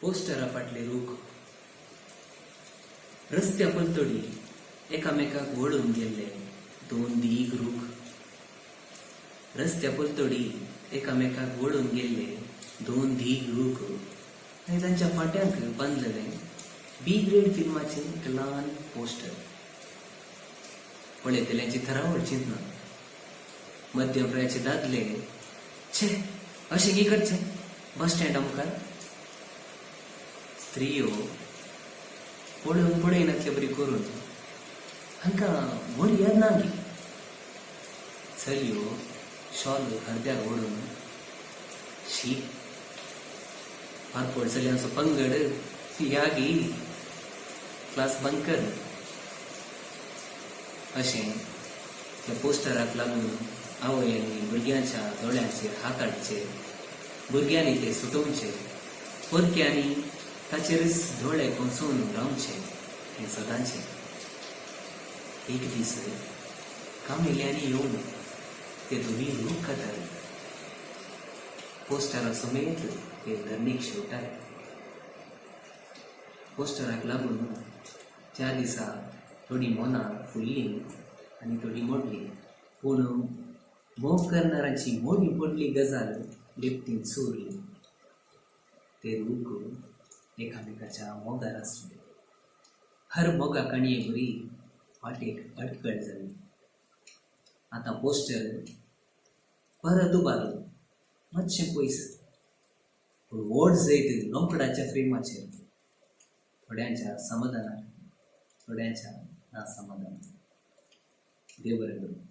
पोस्टरा फाटले रूख. रस्त्या पलतडी एकामेकाक वळून गेल्ले दोन दीग रूख. रस्त्या पलतडी एकामेकाक वळून गेल्ले दोन धीग रूख आनी तांच्या फांट्यांक बांदलेलें बी ग्रेड फिल्माचें एक ल्हान पोस्टर. पळयतल्यांची थरावळ चिंतना. मध्यम प्रायाचे दादले, छे, अशें की करचें बस स्टँडा मुखार? स्त्रियो पळोवन पळयनातले बरी करून, हांकां मर्याद ना गी? चलयो शॉल हरद्यार ओडून, शी. पारपोळ चलयांचो पंगड, या गी, क्लास बंद कर. अशें त्या पोस्टराक लागून आवयांनी भुरग्यांच्या दोळ्यांचेर हात हाडचे, भुरग्यांनी ते सुटोवचे, परक्यांनी ताचेरच दोळे कोंसोवन रावचे हें सदांचें. एक दीस कामेल्यांनी येवन ते दोनूय रूख कातरले. पोस्टरा समेत ते धरणीक शेवटाले. पोस्टराक लागून त्या दिसा थोडीं मनां फुल्लीं आनी थोडीं मोडलीं, पूण मोग करणाऱ्यांची मोडी पडली गजाल लेपटीन चोरली. ते रूख एकामेकाच्या मोगार आसले. हर मोगा काणये बरी वाटेक अडकळ जाली. आतां पोस्टर परत उबारलो, मातशें पयस, पूण व्हड जैत लोंकडाच्या फ्रेमाचेर. थोड्यांच्या समाधानाक, थोड्यांच्या ना समाधानाक. देव बरें करूं.